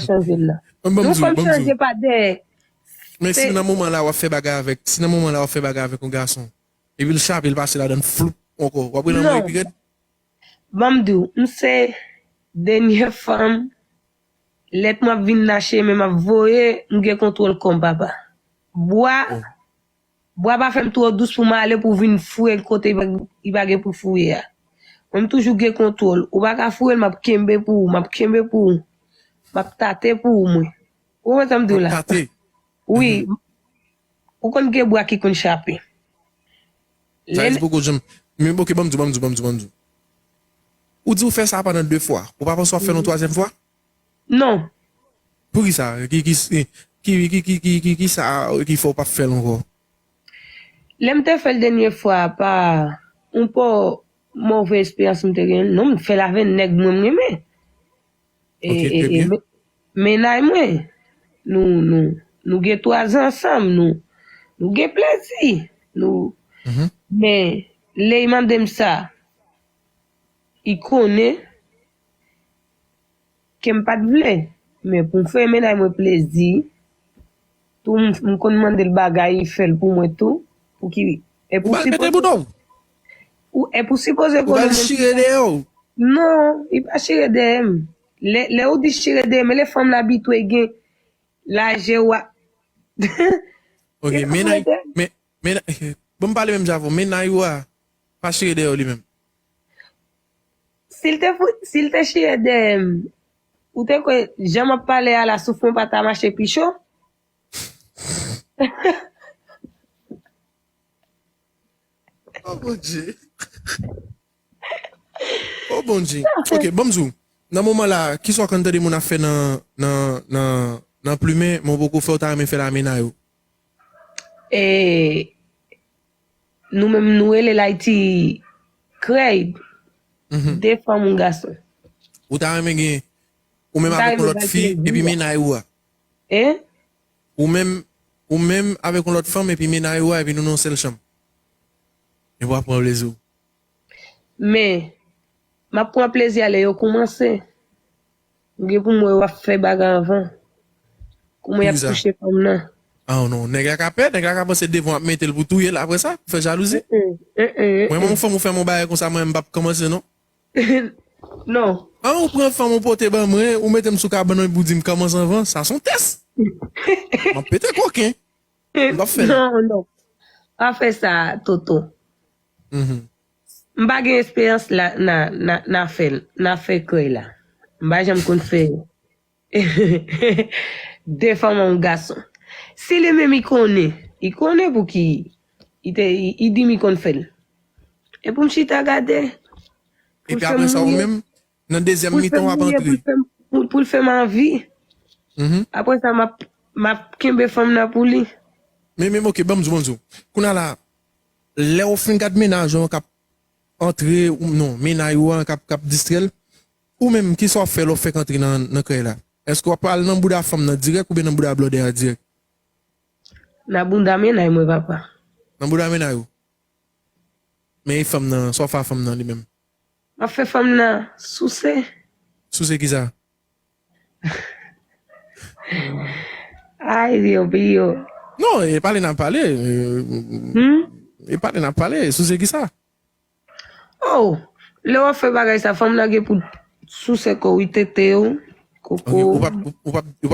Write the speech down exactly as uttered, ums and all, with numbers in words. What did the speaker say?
chanje l la. Yon fanm chanje pa dèyè. Men si nan moman la w ap fè bagay avèk, si nan moman la w ap fè bagay avèk yon gason, epi l chape, l pase ladan floup ankò, w ap rele anmwey pi rèd? Ban m di w, m se dènyè fanm, lè m ap vin nan chemen m ap voye, m gen kontwòl kò m, papa. Bwa, bwa pa fè m twò dous pou m ale pou vin fouye l kote li pa, li pa gen pou fouye a. Mwen, m toujou gen kontwòl. Ou pa ka fouye l, m ap kenbe pou ou, m ap kenbe pou ou. M ap tate pou ou, mwen. Ou konprann sa m di w la? Wi. Ou konn gen bwa ki konn chape. Sa vle di poko janm. Men, ok, ban m di w, ban m di w, ban m di w, ban m di w. Ou di w fè sa pandan de fwa. Ou pa panse w ap fè l yon twazyèm fwa? Non. Poukisa? Ki, ki, ki, ki, ki, ki, ki, ki, ki sa ki fè w p ap fè l ankò? Lè m te fè l dènyè fwa, pa yon pò move esperyans m te gen. Non, m fè l avè nèg mwen m renmen. E, Ok, e, e, trè byen. Me-, mennaj mwen, nou, nou, nou gen twa zan ansanm, nou, nou gen plezi, nou, Mhm. men lè y mande m sa, y konnen ke m pa t vle, men pou m fè mennaj mwen plezi, tou m, m konn mande l bagay, li fè l pou mwen tou, pou ki, e Ou pou ba l pete sipoze, bouda w? ou, e pou sipoze Ou ba konnen l mwen chire dèyè w? Non, li pa chire dèyè m. Lè, lè ou di chire dèyè m, e lè fanm nan abitye gen lajè w a. Ok, Li pa mennaj, chire dèyè m. men, mennaj, bon, m pale menm jan avè w, mennaj ou a pa chire dèyè w li menm. Si l te fou, si l te chire dèyè m, ou te kwè jan m ap pale a la, souf mwen pa ta mache pi cho? Oh, Bondye. Oh, Bondye. Ok, ban m di w. Nan moman la, kisa w konn tande moun ap fè nan, nan, nan, nan plimen, men w poko fè, w ta renmen fè l a mennaj ou? E, nou menm, nou rele l Ayiti krèy, Mhm. de fanm, yon gason. Ou ta renmen gen, ou menm M ta avèk yon renmen lòt bay fi, plezi epi a. mennaj ou a? E? Ou menm, ou menm avèk yon lòt fanm, epi mennaj ou a, epi nou nan yon sèl chanm. Epi w ap pran plezi w. Men, m ap pran plezi a lè yo koumanse. M gen pou m wè yo ap fè bagay anvan. Kouman y ap Poukisa? touche fanm nan. Ah non, nèg la ka pè, nèg la ka panse devan w ap mete l pou touye l apre sa, pou fè jalouzi. Mm, mm, mm, Mwen, mm. mwen, yon fanm ou fè m yon bagay konsa, mwen, m p ap kòmanse, non. Non. Ah, ou pran fanm ou pote ban mwen, ou mete m sou kabann ou, epi ou di m kòmanse anvan, sa se yon tès. M ap pete koken. M p ap fè l. Non, non. Pa fè sa, Toto. Mhm. M pa gen esperyans la, nan, nan, nan fè l, nan fè krèy la. M pa janm konn fè de fanm a yon gason. Si li menm li konnen, li konnen pou ki li te, li, li di m li konn fè l. E pou m chita gade, pou l Epi fè m apre sa, ou mouye, menm, nan dezyèm pou l fè mitan, m w ap mouye, pou antre. l fè m, pou, pou l fè m anvi. Mhm. Apre sa, m ap, m ap kenbe fanm nan pou li. Men, men, ok, ban m di w, ban m di w. Kounye a la, lè w fin gad mennaj ou an k ap antre, ou, non, mennaj ou an k ap, k ap distrè l, ou menm, kisa w ap fè lè w fèk antre nan, nan krèy la? Èske w ap al nan bouda fanm nan dirèk oubyen nan bouda blòdè a dirèk? Nan bouda mennaj mwen, papa. Nan bouda mennaj ou? Men e fanm nan, sa w fè a fanm nan li menm? M ap fè fanm nan souse. Souse kisa? Ay, Rio, Rio. Non, e pale n ap pale. E, Hmm? e pale n ap pale. Souse kisa? Oh, lè w ap fè bagay sa, fanm nan gen pou souse kò w, wi, tete w, Ok, koko. ou p ap, ou, ou p ap, ou p